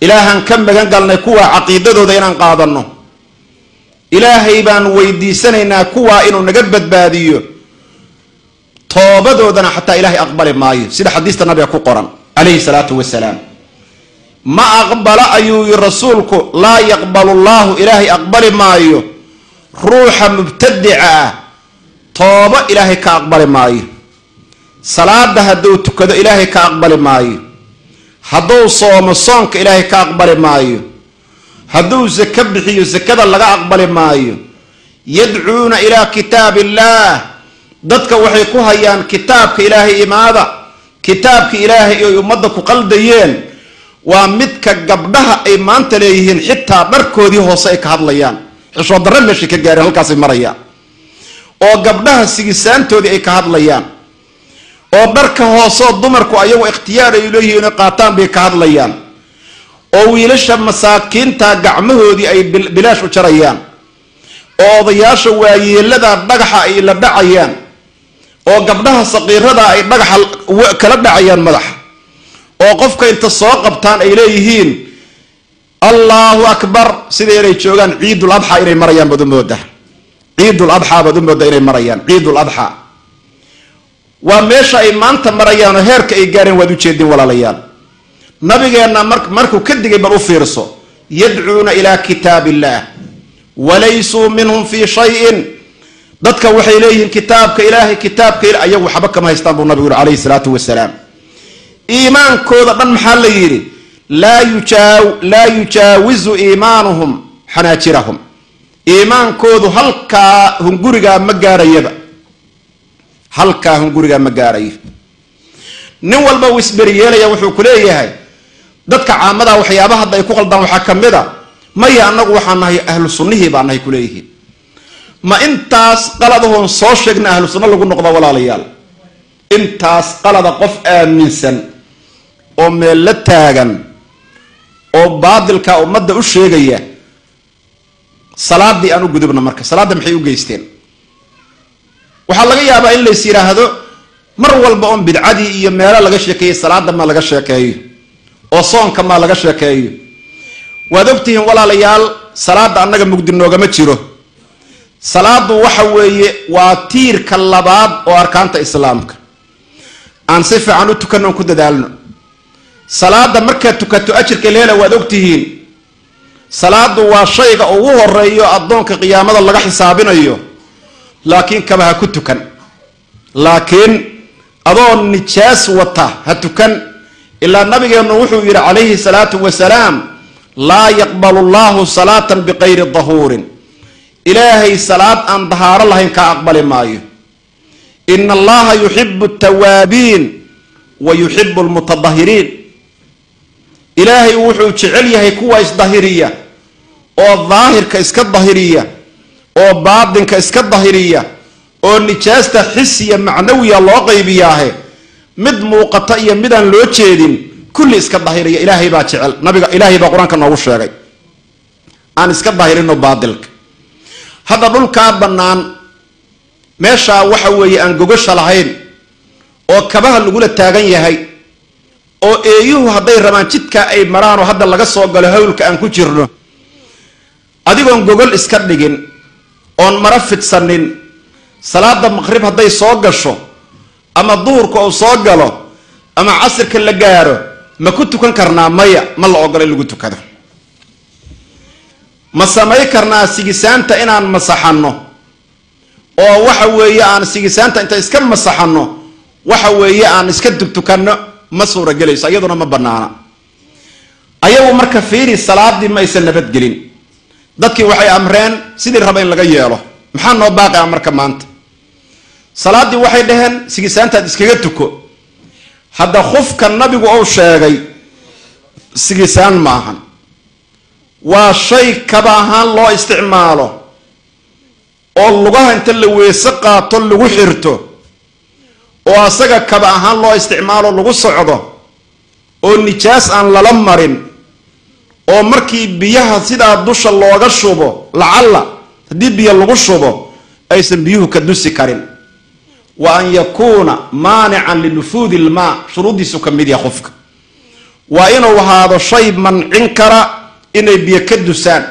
Ilaahaan ka magan galnay kuwaa caqiidadooda inaan qaadanno. Ilaahay baan weydiisanaynaa kuwaa inuu naga badbaadiyo, toobadoodana xataa ilaahay aqbali maayo, sida xadiista nabiga ku qoran calayhi salaatu wasalaam. Ma aqbala ayuu yii rasuulku, laa yaqbalu llaahu, ilaahay aqbali maayo ruuxa mubtadica ah, toobo ilaahay ka aqbali maayo. Salaada hadduu tukado ilaahay ka aqbali maayo, hadduu soomo soonka ilaahay ka aqbali maayo, hadduu sako bixiyo sakada laga aqbali maayo. Yadcuuna ilaa kitaab illaah, dadka waxay ku hayaan kitaabka ilaahay imaada, kitaabka ilaahay oy ummadda ku qaldayeen waa midka gabdhaha ay maanta leeyihiin xitaa dharkoodii hoose ay ka hadlayaan, xishood darre meeshay ka gaareen halkaasay marayaan, oo gabdhaha sigisaantoodii ay ka hadlayaan, oo dharka hooseo dumarku ayagu ikhtiyaar ay leeyihiin inay qaataan bay ka hadlayaan, oo wiilasha masaakiinta gacmahoodii ay bilaash u jarayaan, oo odayaasha waayeelada dhagaxa ay la dhacayaan, oo gabdhaha saqiirada ay dhagaxa kala dhacayaan madaxa, oo qofka inta soo qabtaan ay leeyihiin Allahu akbar, sida inay joogaan ciidul adxa inay marayaan baad u moodaa, ciidul adxa baad u moodaa inay marayaan ciidul adxa. Waa meesha ay maanta marayaan oo heerka ay gaareen waad ujeedin walaalayaal. Nabigeenna markuu ka digay bal u fiirso, yadcuuna ilaa kitaab illaah walaysuu minhum fii shayin, dadka waxay leeyihiin kitaabka ilaahay, kitaabka ilahay, ayagu waxba kama haystaan buu nabigu yuri calayhi salaatu wasalaam. Iimaankooda dhan maxaa la yidhi? Laa yujaawizu iimaanuhum xanaajirahum, iimaankoodu halkaa hungurigaa ma gaarayaba, halkaa hungurigaa ma gaarayo. Nin walba uu isberiyeelaya, wuxuu ku leeyahay dadka caamadaa waxyaabaha hadda ay ku qaldaan waxaa ka mid a, maya annagu waxaan nahay ahlu sunnihii baa nahay kuleeyihiin. Ma intaas qaladahoon soo sheegna ahlu sunno lagu noqda walaalayaal? Intaas qalada qof aaminsan oo meel la taagan oo baadilka ummadda u sheegaya. Salaadii aan u gudubna marka, salaadda maxay u geysteen? Waxaa laga yaabaa in lays yidhaahdo mar walba oon bidcadii iyo meelo laga sheekeeyey salaada maa laga sheekeeyo oo soonka maa laga sheekeeyo. Waad ogtihiin walaalayaal, salaada annaga mugdi noogama jiro. Salaadu waxa weeye waa tiirka labaad oo arkaanta islaamka. Aan si fiican u tukanno oon ku dadaalno salaada. Markaad tukato ajirka leela waad ogtihiin. Salaadu waa shayga ugu horeeyo addoonka qiyaamada laga xisaabinayo, laakiin kaba ha ku tukan, laakiin adoo nijaas wata ha tukan. Ilaa nabigeennu wuxuu yidhi calayhi salaatu wasalaam, laa yaqbalu allahu salaatan biqayri dahuurin, ilaahay salaad aan dahaaro lahayn kaa aqbali maayo. Ina allaha yuxibu altawaabiin wa yuxibu almutadahiriin, ilaahay wuxuu jecel yahay kuwa isdahiriya oo daahirka iska dahiriya oo baatinka iska dahiriya, oo nijaasta xisiya macnawiya loo qaybiyaahe, mid muuqata iyo midaan loo jeedin kulli iska dahiriya ilaahay baa jecel. Nabiga ilaahay baa qur-aanka noogu sheegay aan iska dahirino baatilka. Hadda dhulkaa bannaan meeshaa waxa weeye aan gogosha lahayn oo kabaha lagula taagan yahay oo eeyuhu hadday rabaan jidkaa ay maraanoo hadda laga soo galo hawlka aan ku jirno, adigoon gogol iska dhigin oon mara fidsanin, salaada maqrib hadday soo gasho ama duhurka uu soo galo ama casirka la gaaro, ma ku tukan karnaa? Maya, ma la ogola in lagu tukado. Ma samay karnaa sigisaanta inaan masaxanno oo waxa weeye aan sigisaanta inta iska masaxanno waxa weeye aan iska tugtukanno? Ma suuragelayso, iyaduna ma banaana. Ayagu marka fiiri, salaadii ma aysan nabadgelin, dadkii waxay amreen sidii raba in laga yeelo. Maxaa noo baaqi ah marka maanta? Salaaddii waxay dhaheen sigisaantaad iskaga tuko. Hadda khufka nabigu uu sheegay sigisaan maahan, waa shay kaba ahaan loo isticmaalo oo lugaha inta la weese qaato lagu xirto, oo asaga kaba ahaan loo isticmaalo lagu socdo, oo nijaas aan lala marin, oo markii biyaha sidaa dusha looga shubo, lacalla haddii biyo lagu shubo aysan biyuhu ka dusi karin. Wa an yakuuna maanican linufuudi ilmaa, shuruuddiisu ka mid yaha qofka Waa inuu ahaado shay mancin kara inay biyo ka dusaan,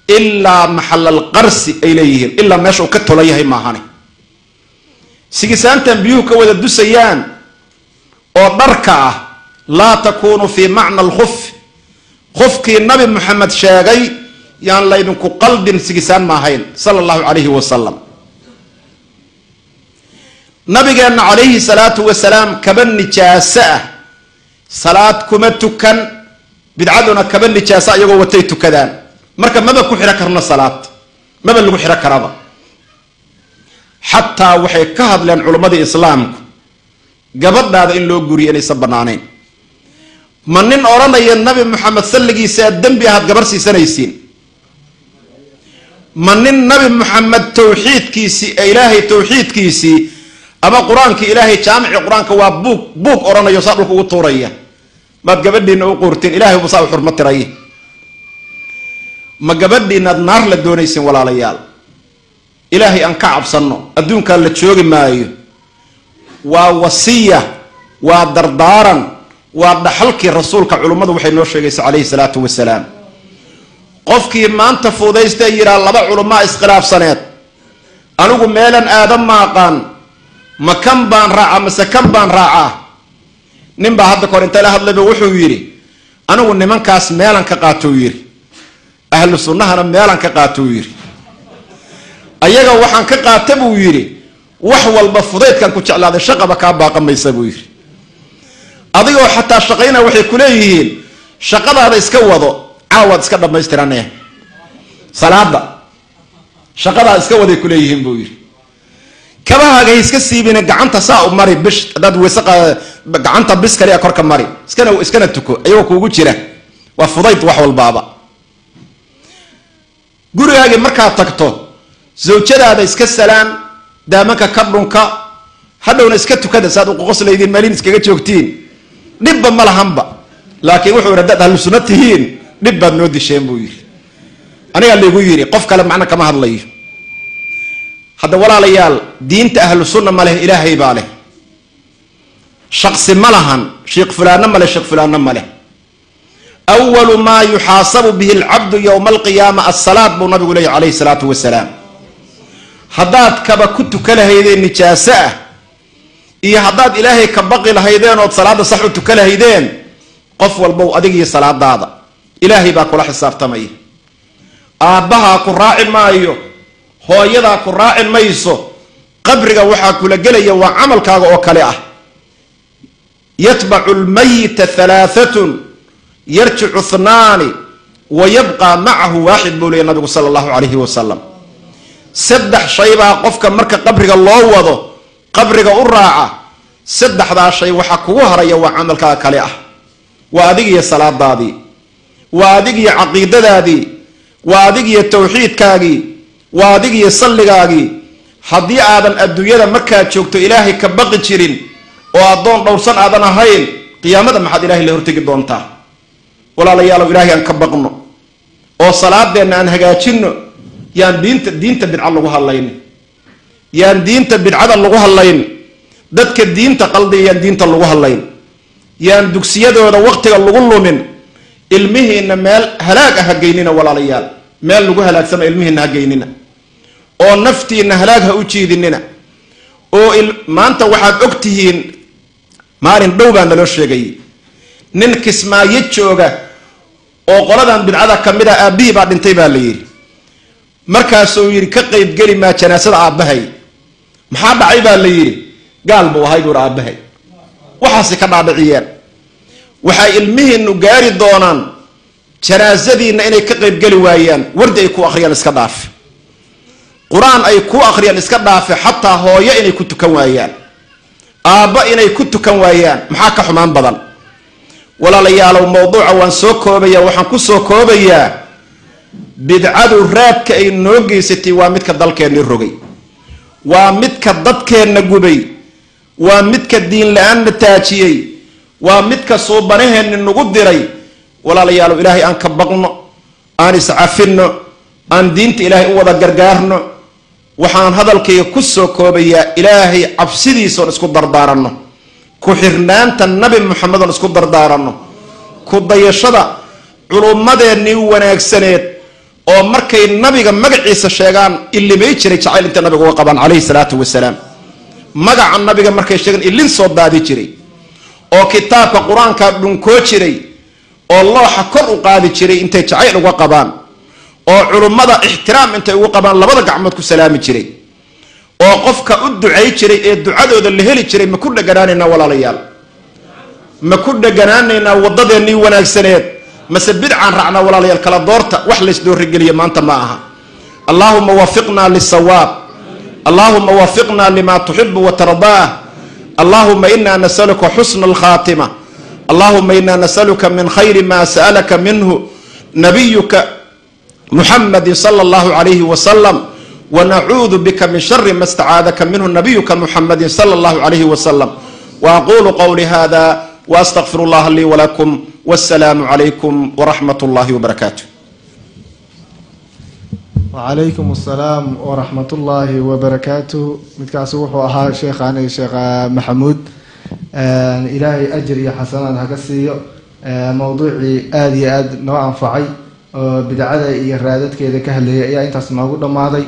ilaa maxalal qarsi ay leeyihiin, ilaa meesha uu ka tolan yahay maahane. Sigisaantan biyuhu ka wada dusayaan oo dharka ah laa takuunu fii macna alkhuf, khufkii Nabi Muxamed sheegay yaan laydinku qaldin, sigisaan ma ahayn sala allahu calayhi wasalam. Nabigeenna calayhi salaatu wasalaam kaba nijaaso ah salaad kuma tukan, bidcaduna kaba nijaasa iyagoo watay tukadaan. Marka maba ku xidhan karno salaad, maba lagu xidhan karaba. Xataa waxay ka hadleen culimmadii islaamku gabadhaada in loo guriyo inaysan banaanayn. Ma nin odhanaya Nabi Muxamed salligiisaa dembi ahaad gabar siisanaysiin? Ma nin Nabi Muxamed tawxiidkiisii, ilaahay tawxiidkiisii ama qur-aankii ilaahay, jaamicii qur-aanka waa buug buug odhanayo saa dhulka ugu tuuraya, maad gabadhiina u quurtiin? Ilahay bu saa u xurmo tiray. Ma gabadhiinaad naar la doonaysin? Walaalayaal, ilaahay aan ka cabsanno, adduunkaa la joogi maayo. Waa wasiya, waa dardaaran, waa dhaxalkii rasuulka. Culummadu waxay noo sheegaysa calayhi salaatu wasalaam, qofkii maanta fuudaysta yidhaha laba culummaa iskhilaafsaneed, anigu meelan aada maaqaan, ma kan baan raacaa mase kan baan raacaa? Nin baa hadda kahor inta la hadlayba wuxuu yidhi, anigu nimankaas meelan ka qaatou yidhi, ahlu sunnahana meelan ka qaatou yidhi, ayaga waxaan ka qaata buu yidhi, wax walba fudaydkan ku jeclaaday, shaqaba kaa baaqamaysa buu yidhi. Adigoo xataa shaqayna waxay ku leeyihiin shaqadaada iska wado, caawaad iska dhammaystirane salaada, shaqadaa iska waday kuleeyihiin buu yidhi. Kabahaaga iska siibina, gacanta saa u mari bish, haddaad weyse gacanta bis kaliya korka mari, iskana tuko, ayagoo kuugu jira. Waa fudayd wax walbaaba. Gurigaagii markaad tagto zawjadaada iska salaan, daamanka ka dhunka, hadhowna iska tukada, saad uqoqoslaydiin maalin iskaga joogtiin, dhibba ma lahanba. Laakiin wuxuu yidhi, haddaad ahlu sunno tihiin dhib baad noo disheen buu yidhi. Anigaa laygu yidhi, qof kale macna kama hadlayo. Hadda walaalayaal, diinta ahlu sunna ma leh, ilaahay baa leh, shaqsi ma lahan, sheikh fulaanno ma leh, sheekh fulaanno ma leh. Awalu maa yuxaasabu bihi alcabdu yowma alqiyaama asalaad buu nabigu leeyahy calayhi salaatu wasalaam. Haddaad kaba ku tuka lahaydeen nijaaso ah iyo haddaad ilaahay ka baqi lahaydeen ood salaadda sax u tuka lahaydeen, qof walbow adig iyo salaadaada ilaahay baa kula xisaabtamaya. Aabbahaa ku raaci maayo, hooyadaa ku raaci mayso, qabriga waxaa kula gelaya waa camalkaaga oo kale ah. Yatbacu lmayita halaaatun, yarjicu thnaani wa yabqaa macahu waaxid buu leeyay nabigu sala allahu calayhi wasalam. Saddex shay baa qofka marka qabriga loo wado qabriga u raaca. Saddexdaa shay waxaa kugu haraya waa camalkaaga kale ah, waa adig iyo salaadaadii, waa adig iyo caqiidadaadii, waa adig iyo tawxiidkaagii, waa adig iyo salligaagii. Haddii aadan adduunyada markaad joogto ilaahay ka baqi jirin oo addoon dhowrsan aadan ahayn, qiyaamada maxaad ilahay la hortegi doontaa? Walaalayaalow, ilaahay aan ka baqno oo salaadeenna aan hagaajinno. Yaan diinta bidca lagu hadlayn, yaan diinta bidcada lagu hadlayn, dadka diinta qaldiya yaan diinta lagu hadlayn, yaan dugsiyadooda waqtiga lagu lumin. Ilmihiina meel halaag ah ha geynina walaalayaal, meel lagu halaagsama ilmihiina ha geynina, oo naftiina halaag ha u jiidinina. Oo maanta waxaad og tihiin, maalin dhow baa naloo sheegayay, nin Kismaayo jooga oo qoladan bidcada ka mid a aabbihii baa dhintay baa la yidhi. Markaasuu yidhi, ka qaybgeli maa janaasada aabbahay. Maxaa dhacay baa la yidhi. Gaal buu ahay buuri aabbahay. Waxaasay ka dhaadhiciyeen. Waxay ilmihiinu gaari doonaan janaasadiinna inay ka qaybgeli waayaan, wardi ay ku akhriyaan iska dhaafe, qur-aan ay ku akhriyaan iska dhaafe, xataa hooyo inay ku tukan waayaan, aabba inay ku tukan waayaan. Maxaa ka xumaan badan? Walaalayaalow, mawduuca waan soo koobaya. Waxaan ku soo koobayaa, bidcadu raadka ay noo geysatay waa midka dalkeennii rogay, waa midka dadkeenna gubay, waa midka diin la-aanna taajiyey, waa midka suubanaheenni nagu diray. Walaalayaalow, ilaahay aan ka baqno, aan iscafinno, aan diinta ilaahay u wada gargaarno. Waxaan hadalkayga ku soo koobayaa, ilaahay cabsidiisoon isku dardaaranno, ku xirnaanta Nabi Muxamed oon isku dardaaranno. Ku dayashada culummadeennii wanaagsaneed oo markay nabiga magaciisa sheegaan ilimay jiray jacayl intay nabiga uga qabaan calayhi salaatu wasalaam, magaca nabiga markay sheegaan ilin soo daadi jiray, oo kitaabka qur-aanka dhunkoo jiray, oo looxa kor u qaadi jiray intay jacayl uga qabaan, oo culummada ixtiraam intay ugu qabaan labada gacmood ku salaami jiray, oo qofka u ducay jiray ee ducadooda la heli jiray. Ma ku dheganaanaynaa walaalayaal? Ma ku dheganaanaynaa waddadeennii wanaagsaneed mase bidcaan raacnaa? Walaalayaal, kala doorta, wax laysdoorigeliya maanta ma aha. Allaahuma wafiqnaa lisawaab, allahuma wafiqnaa lima tuxibu watardaah, allahuma ina nasaluka xusna alkhaatima, allahuma ina nasaluka min khayri ma sa'alaka minhu nabiyuka muxamadi sala allahu calayhi wasalam, wanacuudu bika min shari ma stacaadaka minhu nabiyuka muxamadi sala allahu calayhi wasalam. Waaqulu qowli hada waastaqfir allaha lii walakum, wassalaamu calaykum waraxmat اllahi wbarakaatu. Wacalaykum assalaam waraxmat ullaahi wabarakaatuh. Midkaasi wuxuu ahaa sheekhaani Sheekh Maxamuud, Ilaahay ajir iyo xasanaad haka siiyo. Mowduucii aada iyo aada noo anfacay oo bidcada iyo raadadkeeda ka hadlayay ayaa intaas noogu dhammaaday.